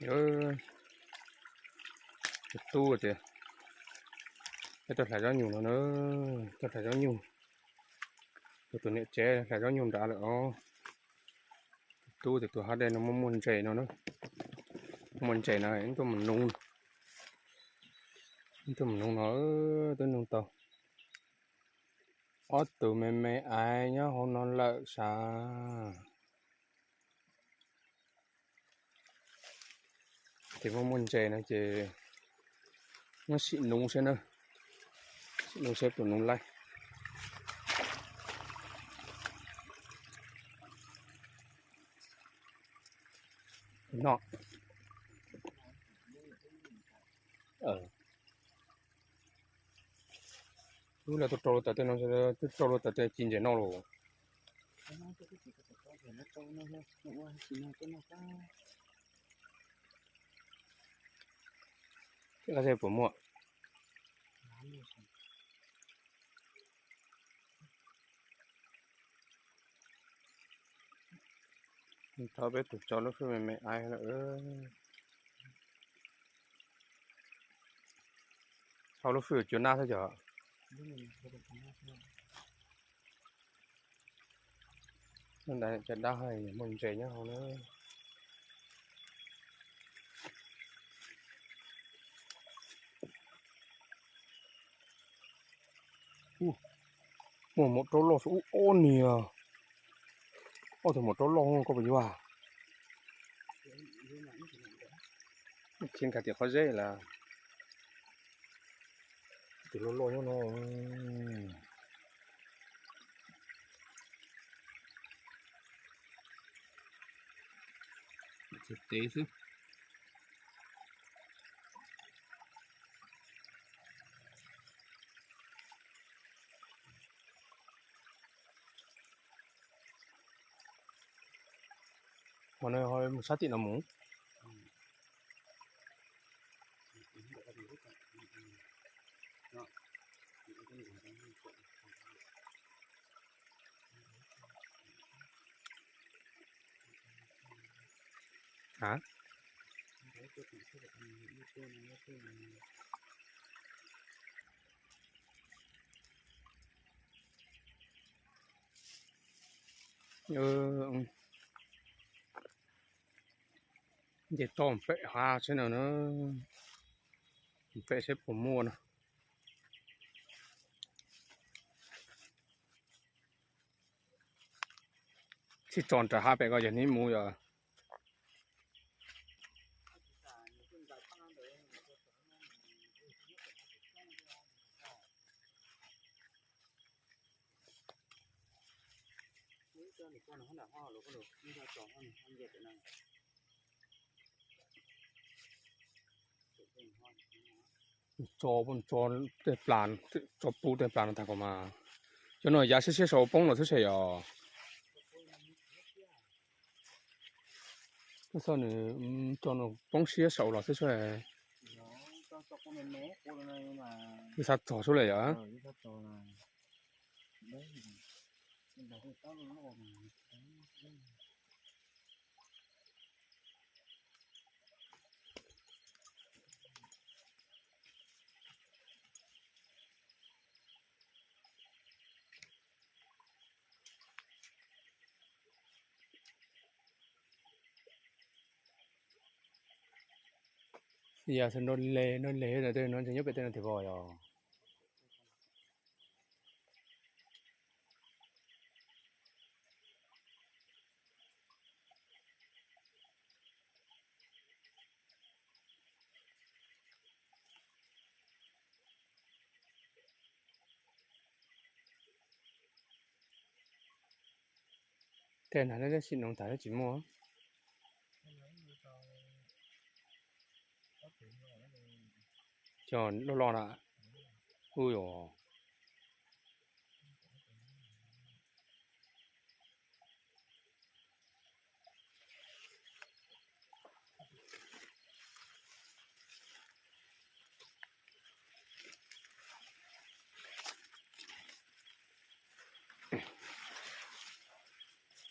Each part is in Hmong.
Tus tub tias, peb tuaj hlais zaub nyuj no na, tuaj hlais zaub nyuj. Tus niam tsev hlais zaub nyuj nrad lawm os. Tus tub tias tus hav dej no muaj muaj ntses no na, muaj ntses no tuaj mus nuv, tuaj mus nuv no, twb nuv tau. Ob tug me me aiv nyob hauv no lawm sav. Ces muaj muaj ntses no ces muab sim nuv seb na, sim nuv seb puas nuv laib. No, lub lawv tuaj rau lub tas tej no, twb rau lub tas tej ci ntses noj los. Qab zej puas muaj? Thov peb tus tso lub fwj me me aiv lawm. Thov lub fwj cua nab xwb cov. Nab ntais cov dab hais muaj ntses nyob hauv na. Muaj maum raub loj ub ob niag. Ob tug maum raub loj koj puas yuav? Tsis nkag tim qhov zeb lawm. Tus loj loj nyob no. Txiv tev xwb. Hos no ho mus sab tim no mus. A, nce toj pem hav seb no na, pem seb puas muaj no. Tsis tso nram hav pem ko yog neb mus yom. Tso, tso tej plas, tso pub tej plas no tag kom mas. Cov no yav siab siab saum poob los xwb se yom. Xoj nws tso nws poob siab saum los xwb se. Wb xav txog xwb li yom. Yog xwb nrov leg nrov leg no tej no ntshe nyob pem tej no tiag vos yog. Tej no lawv sim noog tas lawv tsis muaj. Cov loj loj na. Ub yuav.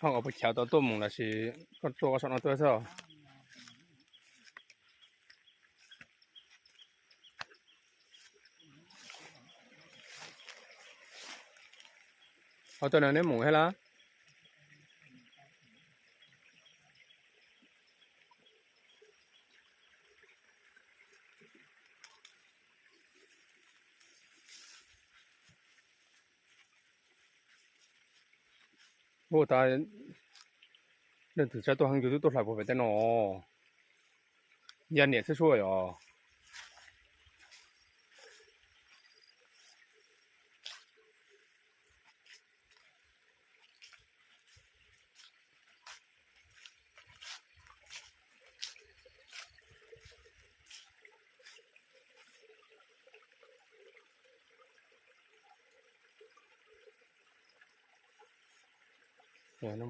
Ho puas chaw tau tuaj mus los sis koj tuaj koj saum no tuaj xwb? Ho tawm no neb mus thiab lawm. Ua tas leej twg tsaib tuaj heev yus twb tuaj hlais puag pem tej no. Ya niam xwb suab yom.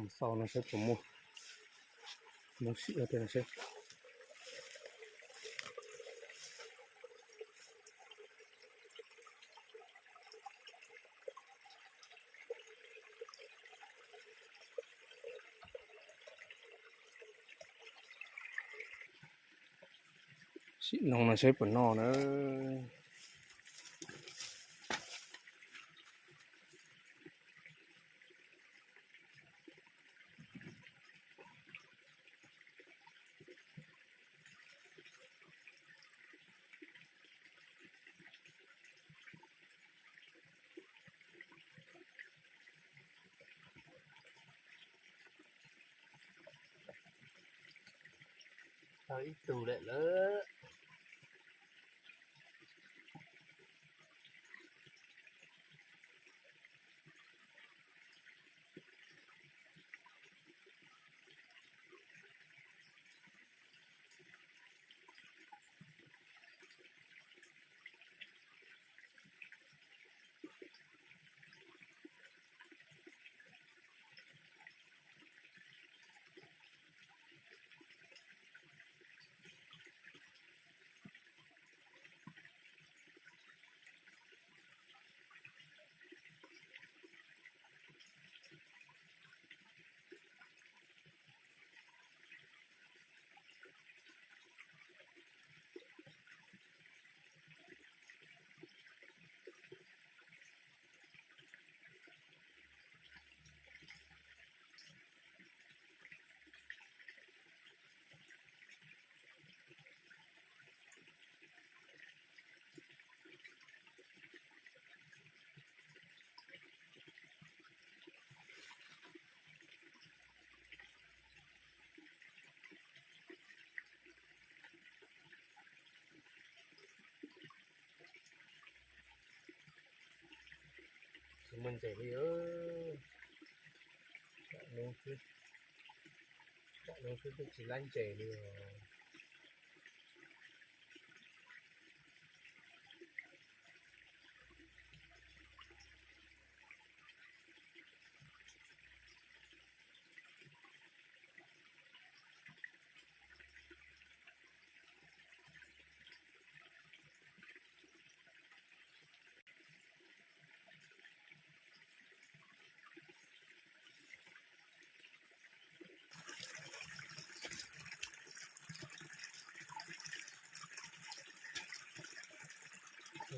Mus xauj no saib puas muaj, mus sim ua tej no saib. Sim no no saib puas noj na. Tau ib tug lawm lawm. Tsis muaj ntses li, tsam no xwb twb tsis lab ntses li os.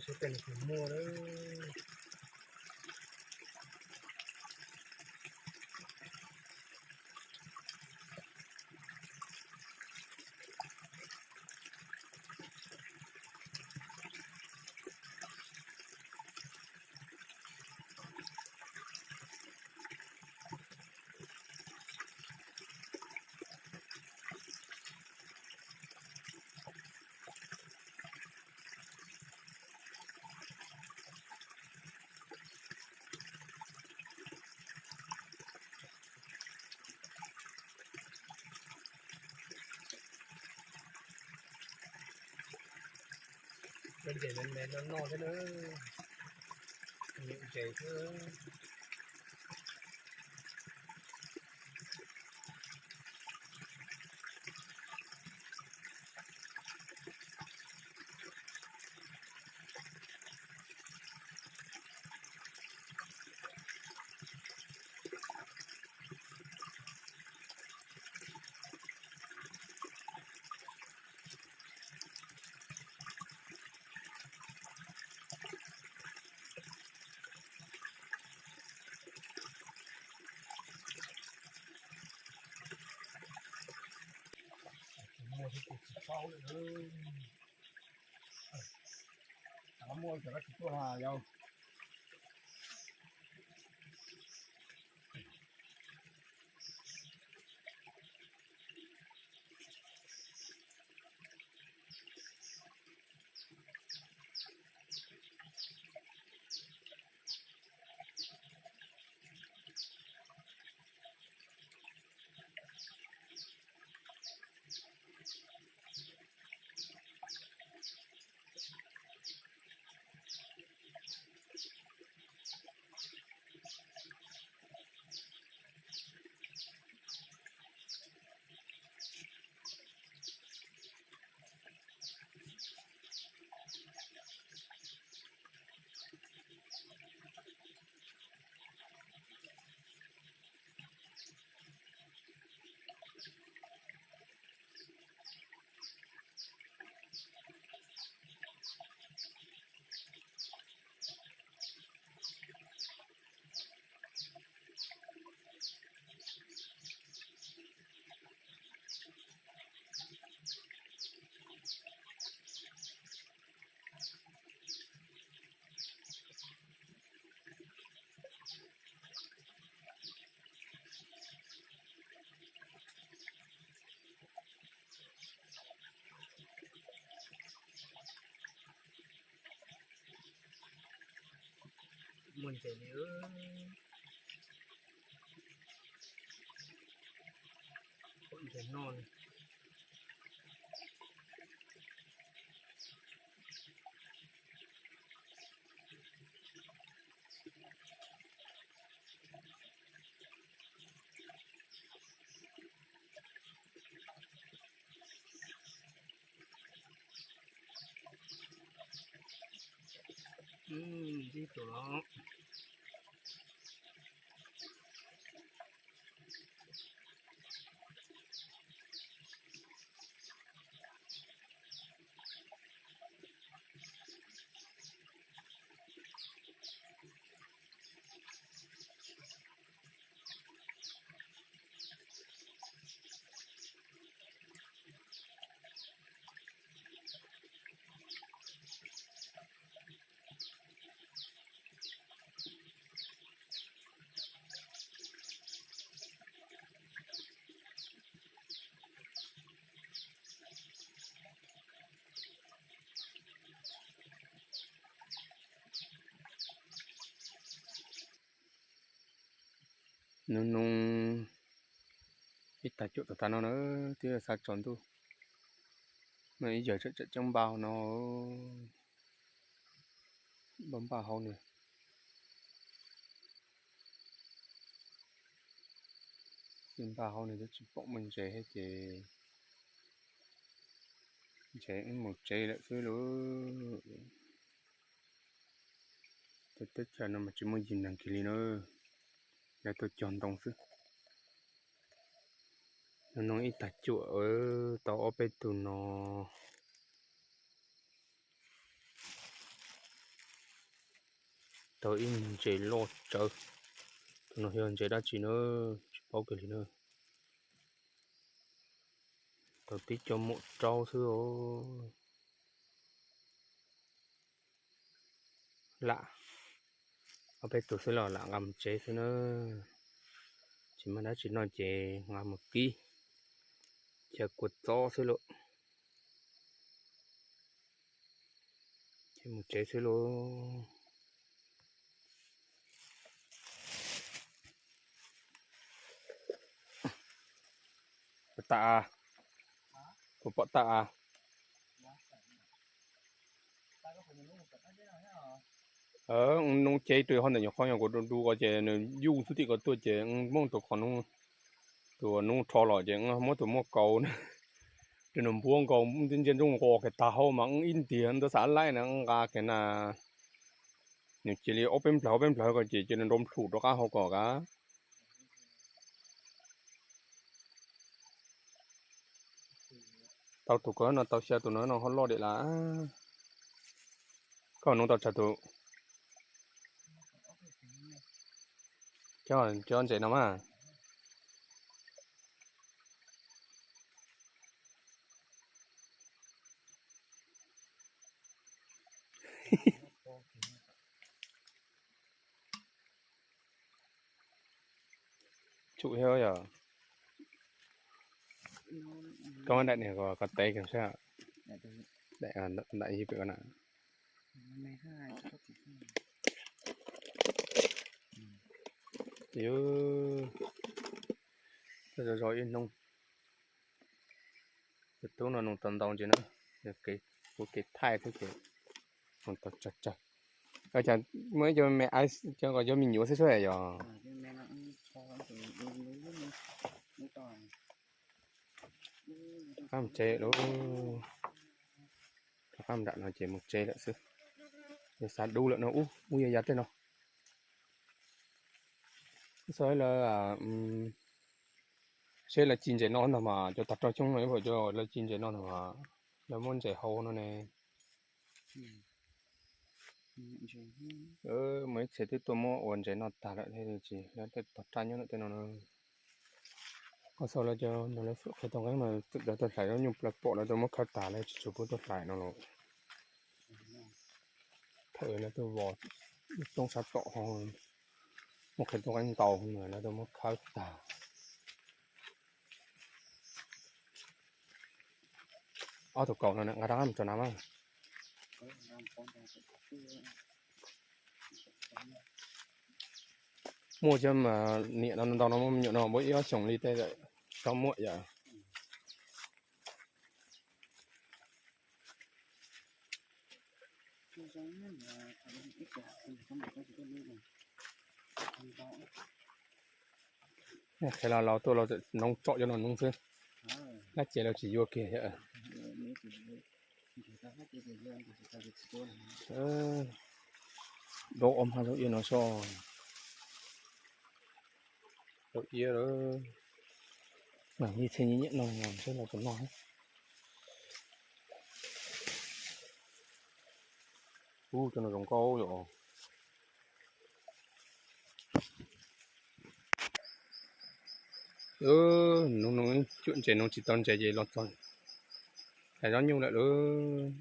Saib tej no puas muaj lawm. Lab ntses me me no noj thiab na. Nyuam ntses xwb. Tsis paub lawm. Muaj cov dab tsi tuaj yau. Muaj ntses li, pom ntses noj li. Ib tug los. Nug nug ib tag cuam tag tag no na, twb xa tsaus ntuj no, ib yawg tseem tseem ceeb npaj hauv no, npaj npaj hauv nws. Xij npaj hauv nws twb tsis pom muaj ntses thiab ces ntses wb mus tsev lawm xwb lauj. Tej teb chaws no mas tsis muaj yim neeg kiag li na, lawv tuaj cog ntoo xwb. Nug nug ib tag cuam tau ob peb tug no. Tau ib ntses loj tsawv. Tus no yog ntses dab tsi na, tsis paub kiag li na. Tau tib co muam raub xwb os. Lam ob peb tus xwb los lam nqa mus tsev xwb na. Tsis muaj dab tsi noj ces nqa mus kib, cia kua txob xwb lauj. Ces mus tsev xwb lauj. Pom tag, kuv pom tag. Noob ceb rau hauv ntawm nyuam qhuav yog kuv du du ko ces nws yuj xwb tim ko tuaj ces muaj tus qhov noob, tus noob rho los ces muab tus muaj kaus na. Rau nws npuab nkaus ntsia ntsooj nqos kiag tag hauv mas ib ntiag ntawd xav laij na nqa kiag na. Nws cia li ob peb nplawg ob peb nplawg ko ces cia li nrov nplhum rov qab hauv ko kav. Tau tus ko no tau xya tus no no ho loj diam lawm. Koj noob tau tsawg tus? Cov ntses no mas. Tshum thiab yog. Koj daim niag ko tev kiag saib. Daim ib pem ko na. Yus, zog zog ib hnub. Tus tub no nws tau ntau ntsis na, kuv kev thaij thiab ces nws tau tsawg tsawg. Cas muaj ib co me ice, cov me nyuam xwb xwb yog. Rov qab mus tsev lawm. Rov qab nram no ces mus tsev lawm xwb. Yog xav dub lawm no ub, ub yog yav tej no. Xav lawv, seb lawv ci ntses no ntag mas cov tag roj coob no ib puas cov lawv ci ntses no ntag mas lawv muab ntses hau no ne. Muaj ib txhia twb tuaj muab ua ntses no tag lawm thiab tsis lawv tej tog raj nyob ntawm tej no na. Koj xav lawv cov no lawv qhia tau qeeb mas lawv tuaj hlais zaub nyuj plaws pom lawv tuaj muab khawb tag lawv tsis tshua pub tuaj hlais no los. Thaum lawv tuaj vos roob sab tom ho muaj qhia tau qeeb ntau lawv tuaj muab khawb tag. Ob tug kaus no nqa rov qab mus tso na mas. Muaj cov niam no ntau no muaj me nyuam no muaj ib ob xyoos li tej tau muaj yam. Qhia los laus tuaj los noov tsom cov no noov xwb. Dab tsi los tsis yuav kiag thiab. Dob ob hmab zaub iab no soj. Zaub iab lawm. Mas ib txhia nyiam nyiam no seb lawv puas noj. Ub, cov no zoo nkauj yom. Nws cuam ntses no tsis tau ntses ces los txog hlais zaub nyuj lawm lauj.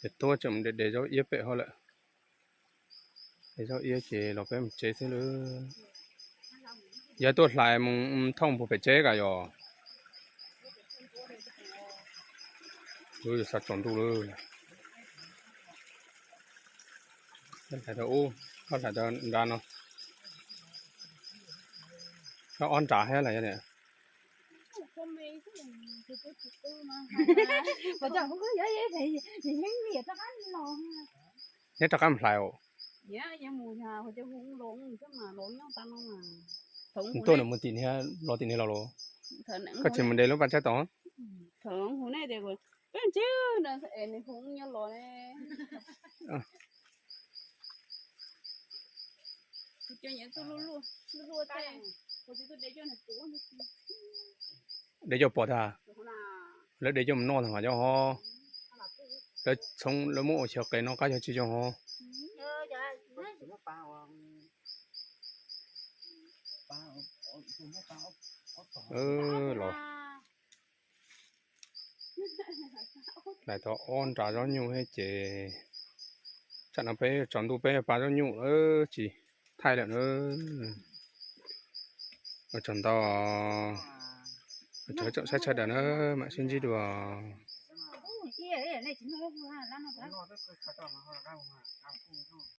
Ces tuaj tseem de de zaub iab pem hauv lawm. De zaub iab ces los peb mus tsev xwb lauj. Yog tuaj hlais mus thooj puag pem tsev kam yom. Lub yus xav tsaus ntuj lawm. Hlais tau ub, koj hlais tau nrad no. Koj ob nrad thiab lawm yog niam. Neb rov qab mus hlais os. Tuaj nws mus tim niag los tim niag los los. Koj tsis mus de lub paj tsaib tod. De coj pom tag. Lawv de coj mus noj tag mas cov ho. Lawv txhoov lawv muab ua xyaw qe no qab yog tsis zoo ho. Los hlais tau ob nra zaub nyuj thiab ces tsam no peb tsaus ntuj peb yuav pab zaub nyuj lawm tsis thaij lawm na. Ua tsaug ntau, ua tsaug tsoom saib sawv daws na, mam sib ntsib dua.